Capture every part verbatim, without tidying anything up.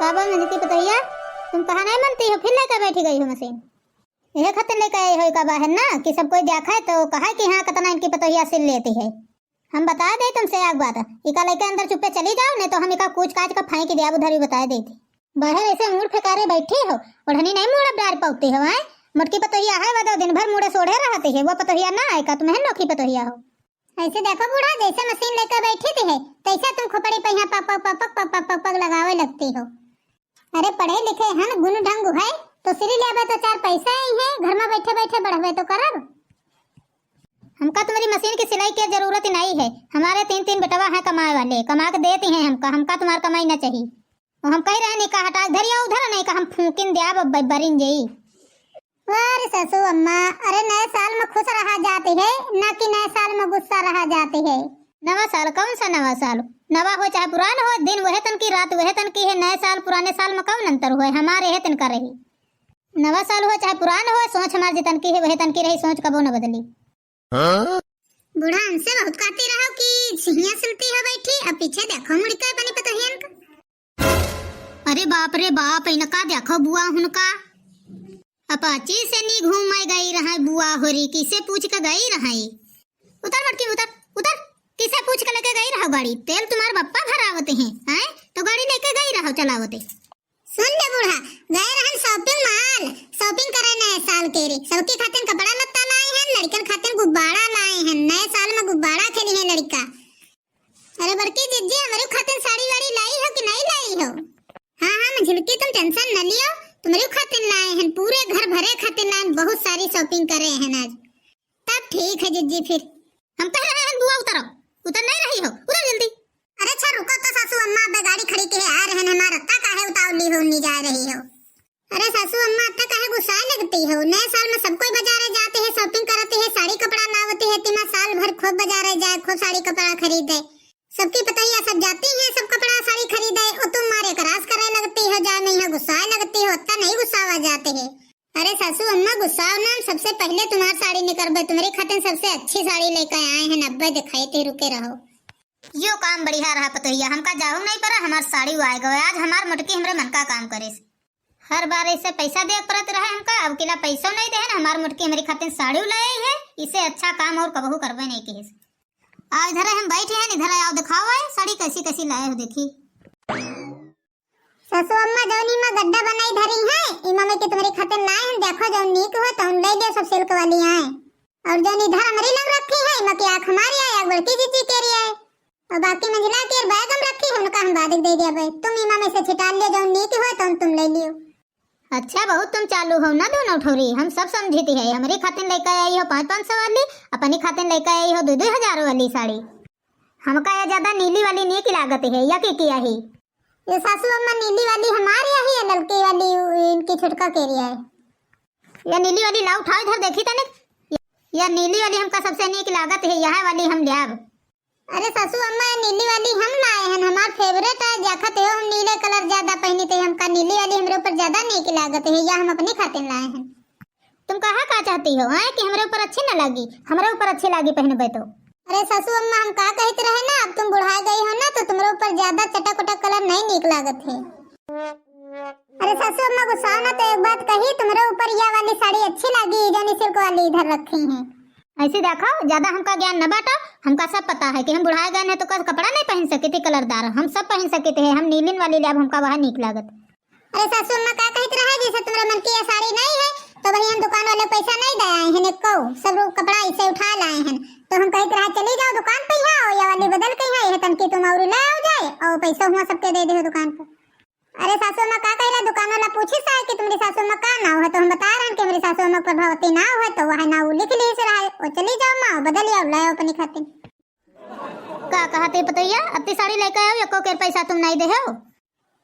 का बा मंझकी पतोहिया, तुम कहा नहीं मनती हो, फिर लेके बैठी गई हो मसीन। यह खातिर लेके आई हो का बाहर ना, कि सब कोई देखा है तो कहा कि हाँ, कितना इनकी पतोहिया सिल लेती है। हम बता दे तुमसे एक बात, इका लेके अंदर चुप्पे चली जाओ, नहीं तो हम इका कूच काच का फेंक दिया, उधर ही बता देती। बाहर ऐसे मूड़ फेंकारे बैठी हो, ओढ़नी नहीं मूड़ अब डार पाते हो, हैं? मोटकी पतोहिया है, वो तो दिन भर मूड़े सोढ़े रहती है, वो पतोहिया ना आए का, तुम्हें नोखी पतोहिया हो। ऐसे देखो बूढ़ा, जैसे मसीन लेकर बैठी थी है, तैसे तुम खोपड़ी पे यहाँ पक पक पक पक पक पक पक पक लगावे लगती हो। अरे पढ़े लिखे हन, गुण ढंग है, तो सिली लेबे तो चार पैसे ही है, घर में बैठे बैठे बढ़बे तो करब। हमका तुम्हारी मसीन की सिलाई की जरूरत ही नहीं है, हमारे तीन तीन बेटवा हैं कमाए वाले, कमा के देती हैं हमका, हमका तुम्हार कमाई ना चाहिए। और हम कह रहे नहीं का हटा के धरिया उधर, नहीं का हम फूकिन द्याब ब-, बरिन जई। वाह रे सासू अम्मा, अरे नए साल में खुश रहा जाती है, ना कि नए साल में गुस्सा रहा जाती है। नवा साल? कौन सा नवा साल? नवा हो चाहे पुरान हो, दिन वह तन की, रात वह तन की है, नए साल पुराने साल में कौन अंतर हुए, हमारे है तन का रही। नवा साल हो चाहे पुरान हो, सोच हमार जितन की है वह तन की रही, सोच कबो न बदली। हाँ? बूढ़ा हमसे बहुत कहती रहो कि सिहिया सुलती हो बैठी, अब पीछे देखो मुड़ के अपनी पतोहियन का। अरे बाप रे बाप, इनका देखो बुआ हुनका। अपाची से नी घूमे गई रहा बुआ होरी, किसे पूछ के गई रहा? उतर मटकी, उतर, उतर। किसे पूछ के लेके गई रहो गाड़ी? तेल तुम्हारे बप्पा भरावते हैं, हैं? तो गाड़ी लेके गई रहो चलावते। सुन ले बूढ़ा, गए रहन shopping mall, shopping करे नए साल के रे। सबके खातिर कपड़ा लत्ता लाए हैं, लड़कन खातिर गुब्बारा लाए हैं। नए साल में गुब्बारा खेली है लड़का। अरे बड़की जिज्जी, हमरे खातिर साड़ी वाड़ी लाई हो कि नहीं लाई हो? हाँ, हाँ, मंझलकी तुम tension न लियो, तुम्हरे खातिर लाए हैं, पूरे घर भरे खातिर लाए हैं, बहुत सारी shopping करे हैं आज। तब ठीक है जिज्जी फिर। हम कह रहे हैं बुआ उतरो, उतर नहीं रही हो, उतर जल्दी। अरे अच्छा रुको तो सासू अम्मा, अबे गाड़ी खड़ी के है, आ रहे हैं, हमारा अत्ता काहे उतावली हो, नहीं जा रही हो। अरे सासू अम्मा, अत्ता काहे गुस्साए लगती हो? नए साल में सब कोई बाजारे जाते हैं, shopping करते हैं, साड़ी कपड़ा लावते हैं, तिमा साल भर खूब बाजारे जाए, खूब साड़ी कपड़ा खरीदे। सबकी पतोहिया सब जाती हैं, सब कपड़ा साड़ी खरीदे, और तुम मारे करास करे लगती हो, जाए में यहाँ गुस्साए लगती हो, अत्ता नहीं गुस्सावा जाते हैं। अरे सासू अम्मा गुस्साओ ना, हम सबसे पहले तुम्हार साड़ी निकरबे, तुम्हरे खातिर सबसे अच्छी साड़ी लेके आए हैं, अब्बे दिखाई थे, रुके रहो। यो काम बढ़िया रहा पतोहिया, हमका जाहू नहीं पड़ा, हमार साड़ी आए गए। आज हमार मोटकी हमरे मन का काम करे। हर बार ऐसे पैसा दे परत रहे हमका, अब किला पैसो नहीं देहन, हमार मोटकी हमरी खातिर साड़ी ले आई है, इसे अच्छा काम और कबहू करबे नहीं किहिस। आ इधर हम बैठे हैं, इधर आओ दिखाओ है साड़ी कैसी कैसी लाए हो देखी। सासू अम्मा जौन इमा गड्डा बनाई धरी है, इमा में के तुम्हरी खातिर लाए हैं, देखो जौन नीक हो तौन ले लियो, सब silk वाली आए। और जौन इधर हमरी लग रखी है, इमा की आँख हमारी आए, एक बड़की जिज्जी के रही है। और बाकी मंझला के bag हम रखी है, उनका हम बादिक दे दिया भाई। तुम इमा में से छिटाल लियो, जौन नीक हो तौन तुम ले लियो। अच्छा, बहुत तुम चालू हो ना दोनों ठौरी, हम सब समझित है। हमरी खातिर लेके आई हो पाँच पाँच सौ वाली, अपनी खातिर लेके आई हो दो दो हजार वाली साड़ी। हमका या ज्यादा नीली वाली नीक लागत है, या के किया ही? ये सासू अम्मा नीली वाली हमारी यही है, ललकी वाली इनकी छुटका के रही है। या नीली वाली लाओ उठाओ इधर देखी तनिक। या नीली वाली हमका सबसे नीक लागत है, यह वाली हम ल्याब। अरे सासू अम्मा, ये नीली वाली हम लाए हैं, हमार favourite है, देखत हो हम नीले colour ज्यादा पहनी थे, हमका नीली वाली हमरे ऊपर ज्यादा नीक लागत है, या हम अपनी खातिर लाए हैं। तुम कहा का चाहती हो, हैं, कि हमरे ऊपर अच्छी ना लागी? हमरे ऊपर अच्छी लागी पहनबे तो। अरे सासू अम्मा, हम का कहत रहे ना, अब तुम बुढ़ा गई हो ना, तो तुम्हरे ऊपर ज्यादा चटक उटक colour नहीं नीक लागत है। अरे सासू अम्मा, गुस्सा ना, तो एक बात कही, तुम्हरे ऊपर या वाली साड़ी अच्छी लागी, जौन silk वाली इधर रखी हैं। ऐसे देखो, ज्यादा हमका ज्ञान न बांटो, हमका सब पता है कि हम बुढ़ा गए हैं तो कस कपड़ा नहीं पहन सके थे colourदार, हम सब पहन सके थे, हम नीलिन वाली ल्याब, हमका वह नीक लागत। अरे सासू अम्मा का कहत रहे, जैसे तुम्हरे मन की यह साड़ी नहीं है, तो वही हम दुकान वाले पैसा नहीं दे आए हैं, एको सब लोग कपड़ा इसे उठा लाए हैं, तो हम कहत रहे, चली जाओ दुकान पे, यहाँ आओ, यह वाली बदल के यहाँ, यह तनकी तुम और ले आओ जाए, और पैसा हुआ सबके दे दे दुकान पे। अरे सासू अम्मा का कहला, दुकान वाला पूछी सा है कि तुम्हरी सासू अम्मा का नाव है, तो हम बता रहे हैं कि हमारी सासू अम्मा प्रभावती नाव है, तो वह नाव लिख ली से रहा है, वो चली जाओ माँ, बदल आओ, ले आओ अपनी खातिर। का कहते पतैया, अत्ती साड़ी लेके आओ, एको केर पैसा तुम नहीं दे हो।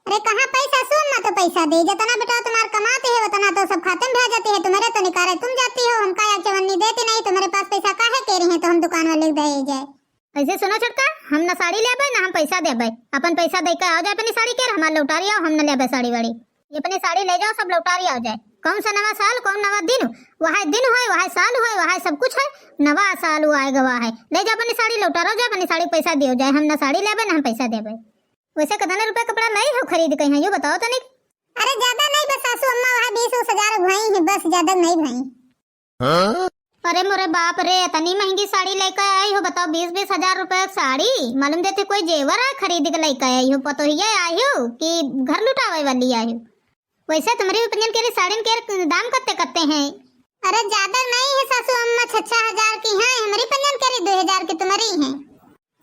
अरे कहाँ पैसा सुन ना तो पैसा दे, जितना बेटा तुम्हार कमाते है उतना तो सब खाते में भेज जाते है, तुम्हारे तो निकाले तुम जाती हो, हमका या चवन्नी देती नहीं, तुम्हारे पास पैसा काहे के रही है तो हम दुकान वाले दे जाए। ऐसे सुनो छोटका, हम ना साड़ी लेबे ना हम पैसा देबे, अपन पैसा दे के आओ जाए अपनी साड़ी के, हमार लौटारी आओ, हम ना लेबे साड़ी वाड़ी, ये अपनी साड़ी ले जाओ सब लौटारी आओ जाए। कौन सा नवा साल, कौन नवा दिन, वह दिन होए, वह साल होए, वह सब कुछ है, नवा साल वो आए गवा है, ले जाओ अपनी साड़ी लौटारो जाए, अपनी साड़ी पैसा दियो जाए, हम ना साड़ी लेबे ना हम पैसा देबे। वैसे कतना रुपया कपड़ा लाई हो खरीद के यहाँ, यो बताओ तनिक। अरे ज्यादा नहीं, बस सासू अम्मा वहाँ बीस उस हजार भई है, बस ज्यादा नहीं भई। अरे मोरे बाप रे, इतनी महंगी साड़ी लेके आई हो, बताओ, बीस बीस हजार रुपया की साड़ी। मालूम देते कोई जेवर है खरीद के लेके आई हो, पतोहिया आई हो कि घर लुटावे वाली आई हो? वैसे तुम्हरी पंजन केरी साड़िन के दाम कत्ते कत्ते हैं? अरे ज्यादा नहीं है सासू अम्मा, छह छह हजार की हैं हमरी पंजन केरी, दो हजार की तुम्हरी हैं।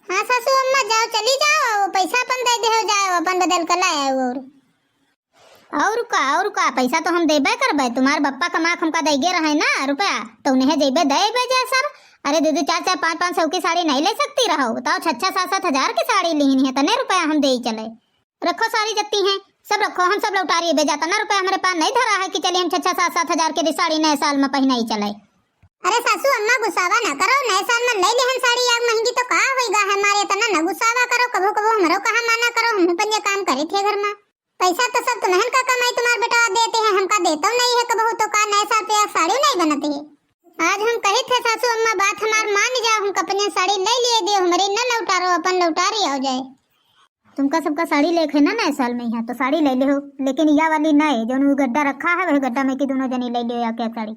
हाँ सासू अम्मा, जाओ, चली जाओ, वो पैसा अपन दे दे हो जाओ, अपन बदल कर लाए और। और का, और का, पैसा तो हम देबे करबे, तुम्हार बप्पा कमा के हमका देगे रहे ना रुपया, तो उन्हें जेबे देबे जाए सब। अरे दो दो चार चार पाँच पाँच सौ की साड़ी नहीं ले सकती रहो, बताओ, छह छह सात सात हजार की साड़ी लीन है, तने रुपया हम दे ही चले। रखो सारी जत्ती हैं, सब रखो, हम सब लौटारी बे जाता ना, रुपया हमरे पास नहीं धरा है कि चलिए हम छह छह सात सात हजार के साड़ी नए साल में पहनाई चले। अरे सासू अम्मा गुस्सावा ना करो, नए साल में ले लेहन साड़ी आग महंगी तो का होइगा है, हमारे इतना ना गुस्सावा करो, कभो कभो हमरो कहा माना करो, हम अपन ये काम करे थे घर में। पैसा तो सब तुम्हन का कमाई, तुम्हार बेटा देते हैं, हमका देतो नहीं है कबहू, तो का नए साल पे आग साड़ी नहीं बनते है? आज हम कही थे सासू अम्मा बात हमार मान जाओ, हमका अपन ये साड़ी ले लिए दियो, हमारी न लौटारो, अपन लौटारी आओ जाए। तुमका सबका साड़ी लेके है ना नए साल में यहाँ, तो साड़ी ले ले हो, लेकिन या वाली नए, जौन वो गड्ढा रखा है, वही गड्ढा में की दोनों जनी ले लियो या क्या साड़ी।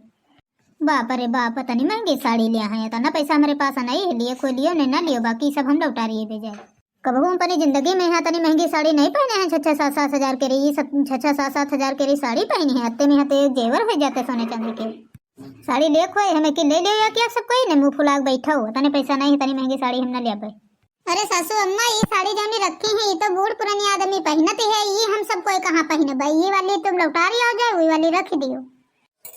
बाप रे बाप, इतनी महंगी साड़ी लिया है, इतना पैसा हमारे पास नहीं है, लिए कोई लियो नहीं ना लियो, बाकी सब हम लौटारी बे जाए। कबहू हम अपनी जिंदगी में यहाँ इतनी महंगी साड़ी नहीं पहने हैं, छह छह सात सात हजार के रही, सब छह छह सात सात हजार के रही साड़ी पहनी है, अत्ते में यहाँ तो एक जेवर हो जाते सोने चांदी के। साड़ी ले खोए हमें कि ले ले या क्या सब कोई ने मुंह फुला के बैठा हो, इतने पैसा नहीं है, इतनी महंगी साड़ी हम ना ले पाए। अरे सासू अम्मा, ये साड़ी जौनी रखी है, ये तो बूढ़ पुरानी आदमी पहनती है, ये हम सब कोई कहाँ पहनबे? ये वाली तुम लौटारी आओ जाए, वही वाली रख दियो।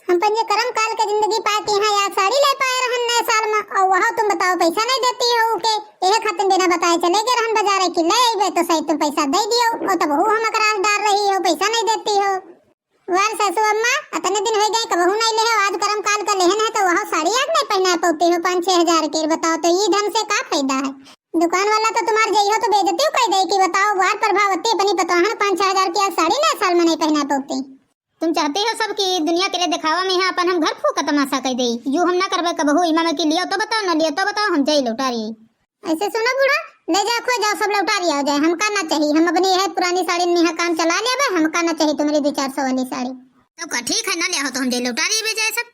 हम पंजे करम काल के जिंदगी पाए के यहाँ या साड़ी ले पाए रहन नए साल में, और वह तुम बताओ पैसा नहीं देती हो के, यह खातिर बिना बताए चले गए रहन बाजार की ले अइबे तो सही तुम पैसा दे दियो, और तब हम अकरास डाल रही हो, पैसा नहीं देती हो। वाह सासू अम्मा, इतने दिन हो गए, कबहू नहीं ले हो, आज करम काल का लेहन है तो वह साड़ी आज नहीं पहना पाती हो पाँच छह हजार के, बताओ तो ये धन से का फायदा है? दुकान वाला तो तुम्हार जइहो तो बेइज्जती कर दे कि बताओ, बार प्रभावती अपनी पतोहन पाँच छह हजार की आज साड़ी नए साल में नहीं पहना पाती। तुम चाहती हो सब कि दुनिया के लिए दिखावा में यहाँ अपन हम घर फूका तमाशा कर दे, यू हम ना करबे कबहू, इमा में कि लियो तो बताओ, ना लियो तो बताओ, हम जाई लौटारी। ऐसे सुनो बूढ़ा, ले जाओ, खो जाओ, सब लौटारी आओ जाए, हमका ना चाहिए, हम अपनी यह पुरानी साड़ी में यहाँ काम चला लेबे, हमका ना चाहिए तुम्हारी दो चार सौ वाली साड़ी। तो का ठीक है, ना ले हो तो हम जाई लौटारी बे जाए सब।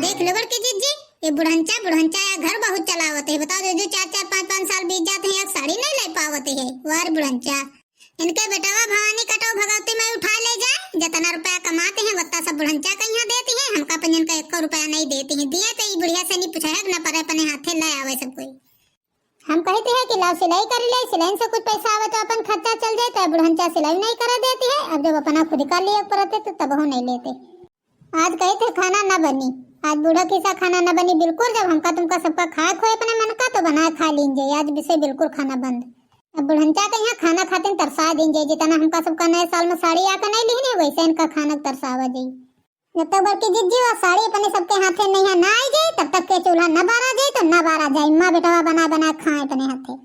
देख लो बड़की जिज्जी, ये बुढ़ंचा, बुढ़ंचा या घर बहुत चलावत है, बताओ, जो, जो चार चार पाँच पाँच साल बीत जाते हैं, एक साड़ी नहीं ले पावत है, वार बुढ़ंचा। इनके बेटवा भवानी कटो भगवती में उठा ले जाए, जितना रुपया कमाते हैं, वत्ता सब बुढ़ंचा के यहाँ देती हैं, हमका पंजन का एको रुपया नहीं देती हैं, दिए तो ई बुढ़िया से नहीं पूछे है, ना परे अपने हाथे ले आवे सब कोई। हम कहते हैं कि लाओ सिलाई कर ले, सिलाई से कुछ पैसा आवे तो अपन खर्चा चल जाए, तो बुढ़ंचा सिलाई नहीं करे देती है, अब जब अपना खुद का लिए पड़ते तो तबहू नहीं लेते। आज कही थे खाना ना बनी, आज बूढ़ा किसा खाना ना बनी बिल्कुल। जब हमका तुमका सबका खाए खोए अपने मन का तो बनाए खा लीन जाए, आज विषय बिल्कुल खाना बंद। अब बुढ़ंचा के यहाँ खाना खातिर तरसा दीन जाए, जितना हमका सबका नए साल में साड़ी आके नहीं लिहनी वैसे इनका खाना के तरसावा जाई। जब तक बड़की जिज्जी वा साड़ी अपने सबके हाथे नहीं ना आई जाए तब तक के चूल्हा न बारा जाए तो न बारा जाए, माँ बेटवा बना बना खाए अपने हाथे।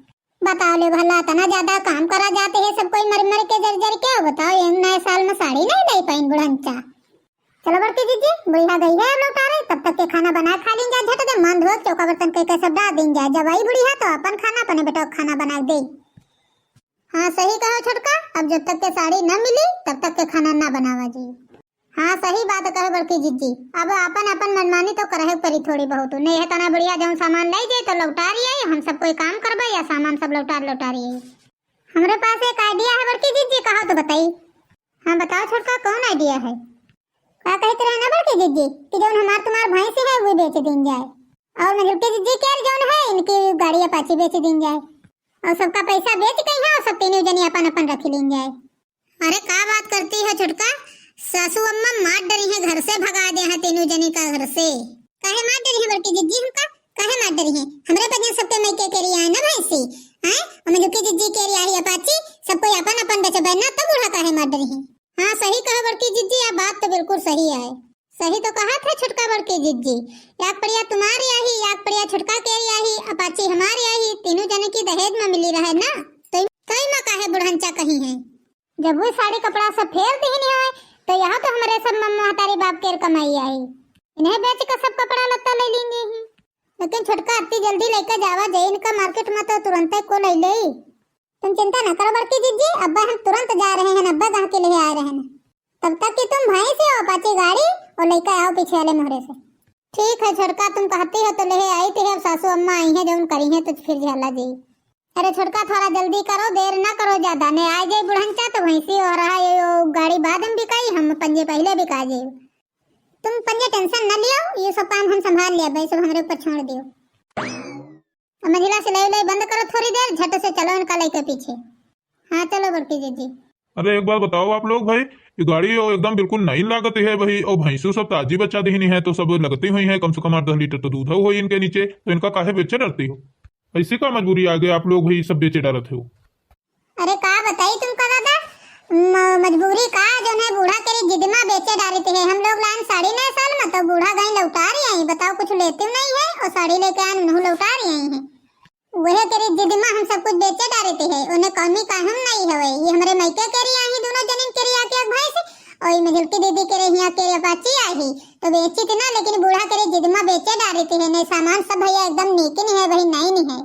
बताओ ले भला, इतना ज्यादा काम करा जाते हैं सब कोई मर मर के जर जर के, बताओ ये नए साल में साड़ी नहीं लाई पाइन बुढ़ंचा। चलो बड़की जिज्जी, बुढ़िया गई है अब लौटारे, तब तक के खाना बना खा लीन जाए, झट दे मन धो के चौका बर्तन कह के सब डाल दीन जाए, जब आई बुढ़िया तो अपन खाना अपने बेटा को खाना बना दे। हाँ सही कहो छोटका, अब जब तक के साड़ी न मिली तब तक के खाना ना बनावा जी। हाँ सही बात कहो बड़की जिज्जी, अब अपन अपन मनमानी तो करहे परी थोड़ी बहुत, नहीं है तना बुढ़िया जौन सामान ले जाए तो लौटारी आई, हम सब कोई काम करबे या सामान सब लौटार लौटारी आई। हमरे पास एक idea है बड़की जिज्जी, कहो तो बताई। हाँ बताओ छोटका, कौन idea है? का कहते रहे ना बड़की जिज्जी कि जौन हमार तुम्हार भैंसी है वो बेच दीन जाए, और मझुलकी जिज्जी के जौन है इनकी गाड़ी अपाची बेच दीन जाए, और सबका पैसा बेच के यहाँ सब तीनों जनी अपन अपन रख लीन जाए। अरे का बात करती है छोटका, सासू अम्मा मार डरी है, घर से भगा दे हैं तीनों जनी का घर से। काहे मार डरी है बड़की जिज्जी हमका? काहे मार डरी है? हमरे बनिया सबके मायके केरी आए ना भैंसी, हैं? और मझुलकी जिज्जी केरी आई अपाची, सब कोई अपन अपन बेचबे ना, तब बूढ़ा काहे मार डरी है? हाँ सही कहा बड़की जिज्जी, या बात तो बिल्कुल सही आए। सही तो कहा थे छोटका बड़की जिज्जी, याक पड़िया तुम्हारी आही, याक पड़िया छोटका केरी आही, अपाची हमारी आही, तीनों जने की दहेज में मिली रहे ना, तो कई में काहे बुढ़ंचा कही है? जब वो साड़ी कपड़ा सब फेर दीनी है तो यहाँ तो हमारे सब मम्मा महतारी बाप केर कमाई आई, इन्हें बेच के सब कपड़ा लत्ता ले लेंगे ही। लेकिन छोटका अति जल्दी लेके जावा जाए इनका market में तो तुरंत को ले ले। तुम चिंता न करो बड़की जिज्जी, अब्बे हम तुरंत जा रहे हैं, अब्बे गाहकी लेहे आए रहे हैं। तब तक कि तुम भैंसी और अपाची गाड़ी और लइके आओ पीछे वाले मोहरे से। ठीक है छोटका, तुम कहती हो तो लेहे आइत है, अब सासू अम्मा आई हैं जौन करिहैं तो फिर झाला जाई। अरे छोटका थोड़ा जल्दी करो, देर ना करो ज्यादा, नहीं आ जाई बुढ़ंचा तो भैंसी और रहा ये वो गाड़ी बाद में बिकाई, हम पंजे पहिले बिका जाई। तुम पंजे tension न लियो, ये सब काम हम संभाल लेबे, सब हमरे ऊपर छोड़ दियो। अब मंझिला सिलाई उलाई बंद करो थोड़ी देर, झट से चलो इनका लइके पीछे। हाँ चलो बड़की जिज्जी। अरे एक बात बताओ आप लोग भाई, ये गाड़ी वो एकदम बिल्कुल नई लागत है भाई, और भैंसू सब ताजी बच्चा देहनी है तो सब लगती हुई है, कम से कम आठ दस लीटर तो दूध हो इनके नीचे, तो इनका काहे बेचे डरती हो? ऐसी का मजबूरी आ गई आप लोग भाई सब बेचे डरत हो? अरे का बताई तुमका दादा, म-, मजबूरी का, जौन है बूढ़ा केरी जिद मा बेचे डारित है। हम लोग लान साड़ी नए साल मा तो बूढ़ा गई लौटा रही आई, बताओ कुछ लेती नहीं है और साड़ी लेके आन उन्हों लौटा रही आई है। वही केरी जिद मा हम सब कुछ बेचे डारित है, उन्हें कमी का हम नहीं हवे। ये हमरे मायके केरी आई दोनों जनिन केरी आके एक भैंस और ये मझुलकी दीदी केरी हिया केरी अपाची आई तो बेचित ना, लेकिन बूढ़ा केरी जिद मा बेचे डारित है, नहीं सामान सब भैया एकदम नीक नहीं है भाई, नई नहीं है।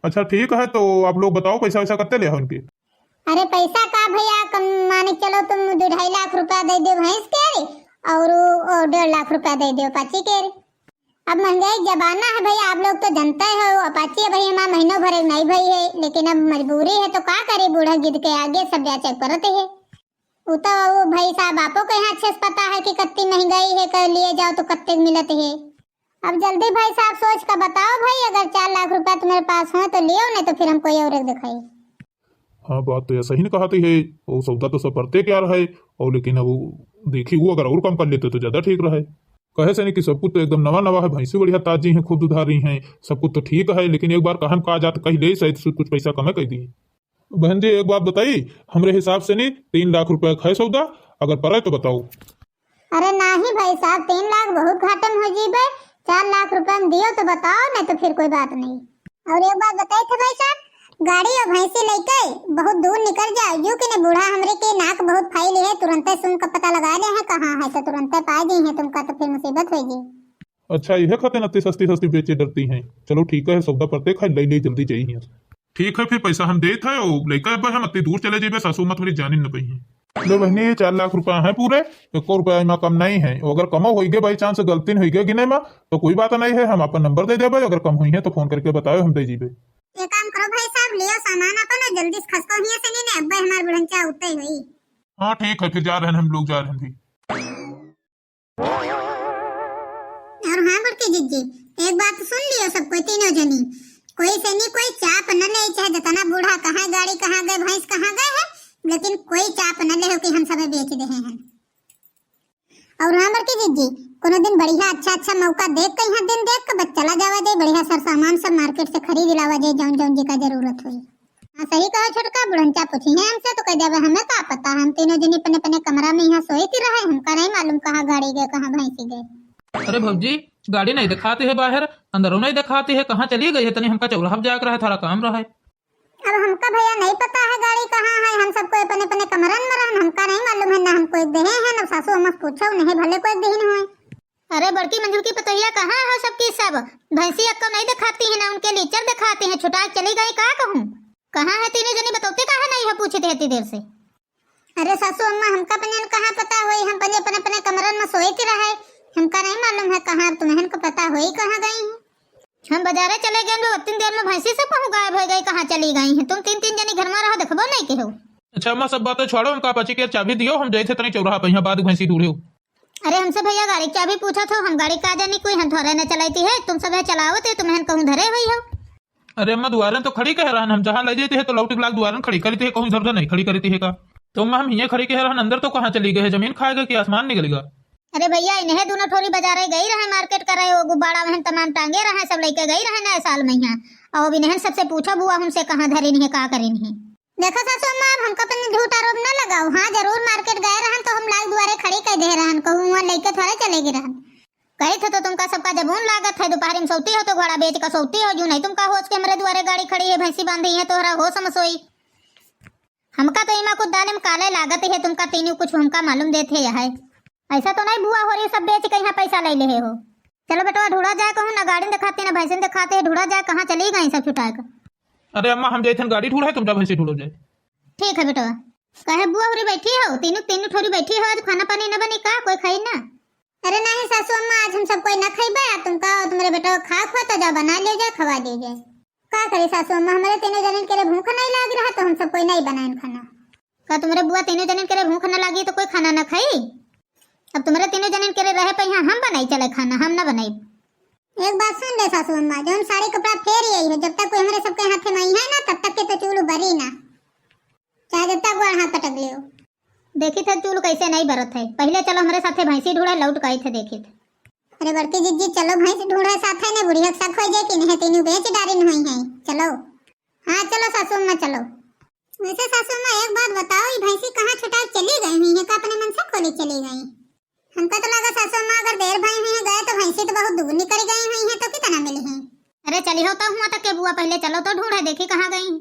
अच्छा ठीक है, तो आप लोग बताओ पैसा वैसा कत्ते ले हो उनके? अरे पैसा का भैया, कम माने चलो तुम दो ढाई लाख रुपया दे दो भैंस के रे, और, और डेढ़ लाख रुपया दे दो अपाची के रे। अब महंगाई जमाना है भैया, आप लोग तो जानते हो, अपाची है भैया, हमारा महीनों भर एक नहीं भई है, लेकिन अब मजबूरी है तो का करी, बूढ़ा जिद के आगे सब जाचे पड़ते है। उ तो वो भाई साहब आपो के यहाँ अच्छे से पता है कि कत्ती महंगाई है, कर लिए जाओ तो कत्ते मिलत है। अब जल्दी भाई साहब सोच का बताओ भाई, अगर चार लाख रुपया तुम्हारे पास हो तो लियो, नहीं तो फिर हम कोई और एक दिखाई। हाँ, बात तो ऐसा ही न कहती है, वो सौदा तो सब परते क्या है, और लेकिन अब वो देखी वो अगर और कम कर लेते तो ज्यादा ठीक रहे। कहे से नहीं कि सब कुछ तो एकदम नवा नवा है, भैंसी बढ़िया ताजी हैं, खुद दुधारी हैं, सब कुछ तो ठीक है, लेकिन एक बार कहन का जात कह ले, शायद से कुछ पैसा कमे कर दिए। बहन जी, एक बात बताई, हमरे हिसाब से नहीं, तीन लाख रुपया का है सौदा, अगर परे तो बताओ। अरे नाही भाई साहब, तीन लाख बहुत घाटे में हो जीबे, चार लाख रुपया में दियो तो बताओ, नहीं तो फिर कोई बात नहीं। और एक बात बताई थे भाई साहब, गाड़ी और भैंसी लेके बहुत दूर निकल जाओ, यूं कि ने बूढ़ा हमरे के नाक बहुत फाइल है, तुरंते सुन का पता लगा ले हैं कहाँ है, तो तुरंते पा गई हैं तुमका, तो फिर मुसीबत होगी। अच्छा, यह खातिर अति सस्ती सस्ती बेचे डरती हैं। चलो ठीक है, सौदा परते खाए, ले ले जल्दी जाइए। ठीक है, फिर पैसा हम देत है, और लेकर अब हम अति दूर चले जेबे, सासू मत मेरी जानिन न पई हैं। लो बहनी, ये चार लाख रुपया है पूरे, एको रुपया इमा कम नहीं है। अगर कमो होई गए, by chance गलती होई गए गिने में, तो कोई बात नहीं है, हम अपन नंबर दे देबे, अगर कम होई है तो फोन करके बताओ, हम दे जीबे। ये काम करो भाई साहब, लियो सामान अपन और जल्दी से खसको हिया से नहीं, नहीं अब्बे हमार बुढ़ंचा उते ही होई। हाँ ठीक है, फिर जा रहे हैं हम लोग, जा रहे हैं भी। और हाँ बड़की जिज्जी, एक बात सुन लियो सब कोई तीनों जनी, कोई से नहीं कोई चाप न ले, चाहे जितना बूढ़ा कहाँ गाड़ी कहाँ गए भैंस कहाँ गए है, लेकिन कोई चाप न ले हो कि हम सबे बेच दे हैं। और हाँ बड़की जिज्जी, कोनो दिन बढ़िया अच्छा अच्छा मौका देख के यहाँ दिन देख के बस चला जावा जाए, बढ़िया सर सामान सब मार्केट से खरीद लावा जाए, जौन जौन जी का जरूरत होई। हाँ, सही कहा छोटका, बुढ़ंचा पूछी है हमसे तो कह देवे, हमें का पता, हम तीनों जनी अपने अपने कमरा में यहाँ सोई थी रहे, हमका नहीं मालूम कहाँ गाड़ी गए, कहाँ भैंसी गए। अरे भौजी, गाड़ी नहीं दिखाती है बाहर, अंदरों नहीं दिखाती है, कहाँ चली गई है? तनी हमका चौराहा जाकर रहे, थोड़ा काम रहा है। अब हमका भैया नहीं पता है गाड़ी कहाँ है, हम सबको अपने अपने कमरन में रहन, हमका नहीं मालूम है, ना हमको एक देहे हैं, ना सासू अम्मा से पूछो, नहीं भले कोई देही नहीं हुए। अरे बड़की मंझुलकी पतोहिया, कहाँ हो सबकी सब? भैंसी अक्को नहीं दिखाती है, ना उनके लीचर दिखाती है, छुटा के चली गई का कहूँ? कहाँ है तीनों जनी, बतौते काहे नहीं हो, पूछे थे इतनी देर से। अरे सासू अम्मा, हमका अपने कहाँ पता होई, हम अपने अपने अपने कमरन में सोए के रहे, हमका नहीं मालूम है कहाँ, अब तुम्हें को पता होई कहाँ गई हैं। हम बाजारे चले गए, लोग तीन देर में भैंसी सब कहूँ गायब हो गई, कहाँ चली गई हैं? तुम तीन तीन जनी घर में रहो, देखबो नहीं के हो। अच्छा अम्मा, सब बातें छोड़ो, हमका अपाची के चाबी दियो, हम जाए थे तनी चौराहा पे, यहाँ बाद भैंसी दूढ़े हो। अरे हमसे भैया गाड़ी की चाबी पूछा थो, हम गाड़ी का जानी कोई, हम थोड़े न चलाती है, तुम सब है चलावत है, तुम्हें कहूँ धरे हुई हो। अरे अम्मा, दुआरन तो खड़ी कह रहन, हम जहाँ ले जाते हैं तो लौट लाग दुआरन खड़ी करती है, कहूँ इधर उधर नहीं खड़ी करती है का? तो अम्मा, हम हिये खड़ी कह रहन, अंदर तो कहाँ चली गए है, जमीन खा गए कि आसमान निकलेगा? अरे भैया, इन्हें दोनों ठोरी बाजारे गई रहे, मार्केट करे, वो गुब्बारा वहन तमाम टांगे रहे, सब लेके गई रहे नए साल में यहाँ। और अब इन्हें सबसे पूछो बुआ हमसे कहाँ धरे नहीं, का करे नहीं। देखो सासू अम्मा, अब हमका अपन झूठ आरोप न लगाओ। हाँ, जरूर मार्केट गए रहन तो हम लाग दुआरे खड़ी कर दे रहन, कहूँ वहाँ लेके थोड़े चले गए रहन। कही थे तो तुमका सबका जबून लागत है, दोपहर में सोती हो तो घोड़ा बेच कर सोती हो, जो नहीं तुमका होश के हमरे दुआरे गाड़ी खड़ी है, भैंसी बांधी है, तोहरा होश में सोई। हमका तो इमा कुछ दाल में काले लागत है, तुमका तीनों कुछ हमका मालूम देते है। ऐसा तो नहीं बुआ हो रही, सब बेच के यहाँ पैसा ले ले हो। चलो बेटवा, ढूंढा जाए कहूँ, ना गाड़ी दिखाते, ना भैंसन दिखाते, ढूंढा जाए कहाँ चली गई सब छुटा के। अरे अम्मा, हम जाइथन गाड़ी ढूंढे, तुम जा भैंसी ढूंढो जाए। ठीक है बेटवा। काहे बुआ होरी बैठी हो, तीनों, तीनों ठोरी बैठी हो, आज खाना पानी न बनी का, कोई खाई ना? अरे नहीं सासू अम्मा, आज हम सब कोई ना खइबे, आ तुमका और तुम्हरे बेटवा खाए खुआ तो जा बना ले जाए, खवा दे जाए। का करी सासू अम्मा, हमरे तीनों जनिन के लिए भूख नहीं लाग रहा तो हम सब कोई नहीं बनाएन खाना। का तुम्हरे बुआ तीनों जनिन के लिए भूख न लागी तो कोई खाना न खाई? अब तुम्हरे तीनों जनिन के लिए रहे पे यहाँ हम बनाई चले खाना, हम न बनाई। एक बात सुन ले सासू अम्मा, जौन साड़ी कपड़ा फेर आई है, जब तक कोई हमरे सबके हाथे में आई है ना, तब तक के तो चूल बरी ना, चाहे जब तक गोड़ हाथ पटक लियो। देखी थे चूल कैसे नहीं बरत है। पहले चलो हमरे साथे भैंसी ढूंढे, लौट के आई थे देखी थे। अरे बड़की जिज्जी, चलो भैंस ढूंढे साथे ने, बुढ़िया के शक हो जाए कि नहीं तीनों बेच डारिन हुई है। चलो। हाँ चलो सासू अम्मा चलो। वैसे सासू अम्मा एक बात बताओ, ये भैंसी कहाँ छुटा चली गई हुई है, का अपने मन से खोली चली गई? हमका तो लगा सासू अम्मा अगर देर भई हुई है गए तो भैंसी तो बहुत दूर निकल गई हुई है, तो कितना मिली है? अरे चली हो तो हुआ तक के बुआ, पहले चलो तो ढूंढे देखी कहाँ गई।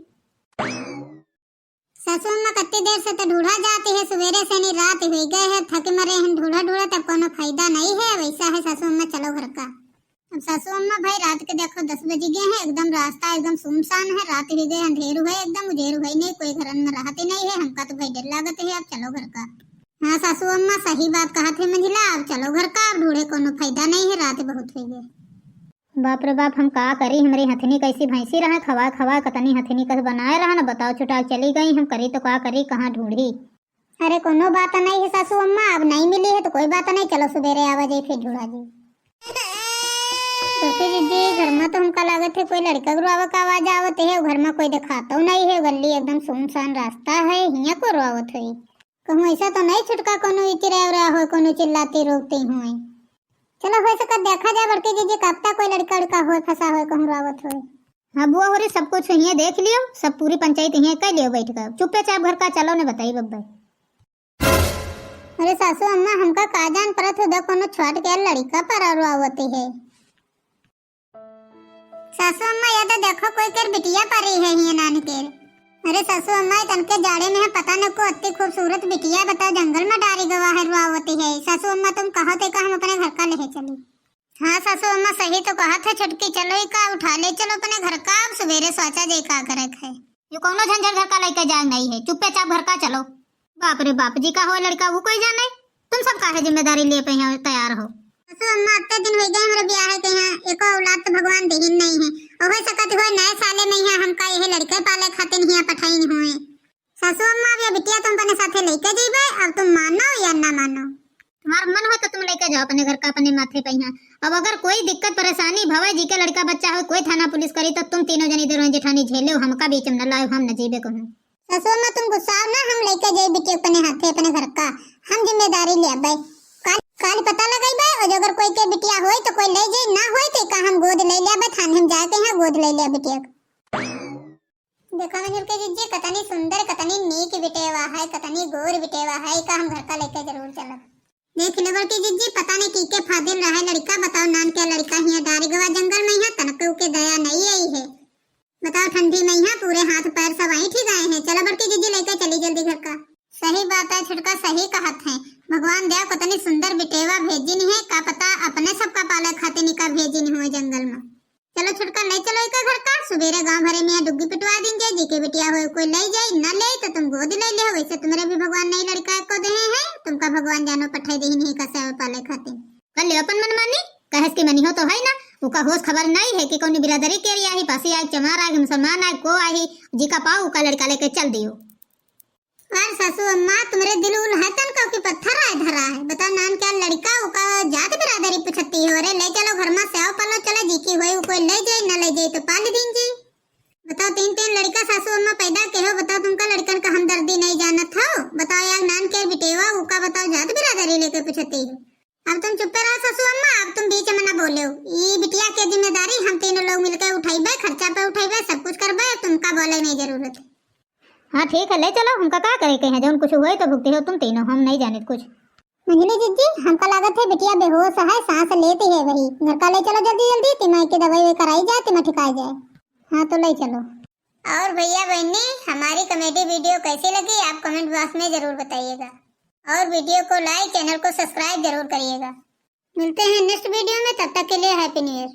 सासू अम्मा कत्ती देर से तो ढूंढा जाती है, सवेरे से नहीं रात हुई गए है, थके मरे हैं ढूंढा ढूंढा, तब कोनो फायदा नहीं है। वैसा है सासू अम्मा चलो घर का। अब सासू अम्मा भाई रात के देखो दस बज गए हैं, एकदम रास्ता एकदम सुनसान है, रात हुई गए, अंधेर हुए, एकदम उजेर हुए नहीं, कोई घरन में रहते नहीं है। हमका तो भाई डर लागत है, अब चलो घर का। हाँ सासू अम्मा सही बात कहा थे मंझिला, अब चलो घर का, अब ढूंढे कोनो फायदा नहीं है, रात बहुत हुई गए। बाप रे बाप, हम का करी, हमरी हथनी कैसी भैंसी रहे, खवाए खवाए कतनी हथनी कस बनाए रहा न, बताओ छुटा चली गई, हम करी तो का करी, कहाँ ढूंढी? अरे कोनो बात नहीं है सासू अम्मा, अब नहीं मिली है तो कोई बात नहीं, चलो सुबेरे आवा जाई फिर ढूंढा जी। छोटी दीदी, घर में तो हमका लागत है कोई लड़का के रोआवे का आवाज आवत है, घर में कोई देखाता नहीं है, गली एकदम सुनसान रास्ता है, हियाँ को रोआवत है। कहूँ ऐसा तो नहीं छुटका कोनो इचिरा उरा हो, कोनो चिल्लाती रोकती हुए। चलो, हो सकत देखा जाए बड़की जीजी, कब तक कोई लड़का उड़का होए, फंसा होए, कहूँ रोआवत होए। हाँ बुआ होरी, सब कुछ हियाँ देख लियो, सब पूरी पंचायत हियाँ कर लियो बैठ कर। चुप्पे चाप घर का चलो ने बताई बब्बे। अरे सासू अम्मा, हमका का जान परत हो, कोनो छोट के लड़का पर रोआवती है। सासू अम्मा, या तो देखो कोई केर बिटिया परी है हियाँ नान केर। अरे सासू अम्मा, ये तनके जाड़े में है, पता न को अत्ती खूबसूरत बिटिया बताओ जंगल में डारी गवा है, रोआवती है। सासू अम्मा तुम कहो ते का हम अपने घर का लेहे चली। हाँ सासू अम्मा सही तो कहा थे छोटकी, चलो ही का उठा ले चलो अपने घर का, अब सुबेरे सोचा जाए का करे है। ये कौनो झंझट घर का लेके जाए नहीं है, चुप्पे चाप घर का चलो। बाप रे बाप जी, का हो लड़का वो कोई जाने, तुम सब काहे जिम्मेदारी लिए पे यहाँ तैयार हो? सासू अम्मा, अत्ते दिन हो गए हमरे बियाह के यहाँ, एको औलाद तो भगवान देहिन नहीं है। और हो सकत हुए नए साले में यहाँ हमका यही लड़के पाले खातिर यहाँ पठाइन हुए। सासू अम्मा, अब ये बिटिया तुम अपने साथे लेके जइबे, अब तुम मानो या ना मानो। तुम्हार मन हो तो तुम लेके जाओ अपने घर का, अपने माथे पे यहाँ। अब अगर कोई दिक्कत परेशानी भवे जी के लड़का बच्चा हो, कोई थाना पुलिस करी तो तुम तीनों जनी देर जेठानी झेले, हमका बीच में न लाओ, हम न जइबे कहूँ। सासू अम्मा, तुम गुस्साओ ना, हम लेके जाई बिटिया अपने हाथे अपने घर का, हम जिम्मेदारी लेबे। काल, काल पता लगइबे, और अगर कोई के बिटिया होई तो कोई ले जाई, ना होई तो का हम गोद ले लेबे, थाने हम जाके यहाँ गोद ले लेबे बिटिया। देखो मंझिल के जीजी, कतनी सुंदर, कतनी नीक बिटेवा है, कतनी गोर बिटेवा है, का हम घर का लेके जरूर चलब। देख ले बड़की जीजी, पता नहीं की के फादिल रहे लड़का, बताओ नान के लड़का हिया डारी गवा जंगल में, यहाँ तनके के दया नहीं आई है। बताओ, ठंडी में यहाँ पूरे हाथ पैर सब ऐंठी गए हैं। चलो बड़की जीजी, लेके चली जल्दी घर का। सही बात है छोटका, सही कहत है। भगवान दया कतनी सुंदर बिटेवा भेजिन है, का पता अपने सबका पाले खातिर निका भेजिन हुए जंगल में। चलो छोटका, ले चलो इका घर का, सुबेरे गांव भरे में यहाँ डुग्गी पिटवा देंगे। जी के बिटिया हो कोई ले जाई, ना ले तो तुम गोद ले ले। वैसे तुम्हरे भी भगवान नहीं लड़का को दे हैं, तुमका भगवान जानो पठाई दे नहीं का सेवा पाले खातिर। कर ले अपन मनमानी, कहेस की मनी हो तो है ना, उका होश खबर नहीं है कि कौन बिरादरी के रिया है, पासी आए, चमार आए, मुसलमान आए, को आए, जिका पाओ उका लड़का लेके चल दियो। अरे सासू अम्मा, तुम्हरे दिल उल है तन का कि पत्थर आए धरा है? बताओ नान क्या लड़का उका जात बिरादरी पूछती हो? अरे ले चलो घर में सेवा पालो, चलो जी की होई कोई ले जाए ना ले जाए तो पाल दीन जी। बताओ तीन तीन लड़का सासू अम्मा पैदा के हो, बताओ तुमका लड़कन का हमदर्दी नहीं जानत हो? बताओ यार नान के बिटेवा उका बताओ जात बिरादरी लेके पूछती हो। अब तुम चुप्पे रहो सासू अम्मा, अब तुम बीच में ना बोलो। ई बिटिया के जिम्मेदारी हम तीनों लोग मिलके उठाइबे, खर्चा पे उठाइबे, सब कुछ करबे, तुमका बोले नहीं जरूरत है। हाँ ठीक है, ले चलो, हमका का करे के है, जौन कुछ हुए तो भुगते हो तुम तीनों, हम नहीं जाने कुछ। मंझली जीजी, हमका लागत है बिटिया बेहोश है, सांस लेती है वही। घर का ले चलो जल्दी जल्दी, तिमा की दवाई कराई जाए, तिमा ठिकाई जाए। हाँ तो ले चलो। और भैया बहनी, हमारी comedy video कैसी लगी आप comment box में जरूर बताइएगा, और video को like, channel को subscribe जरूर करिएगा। मिलते हैं next video में, तब तक के लिए happy new year।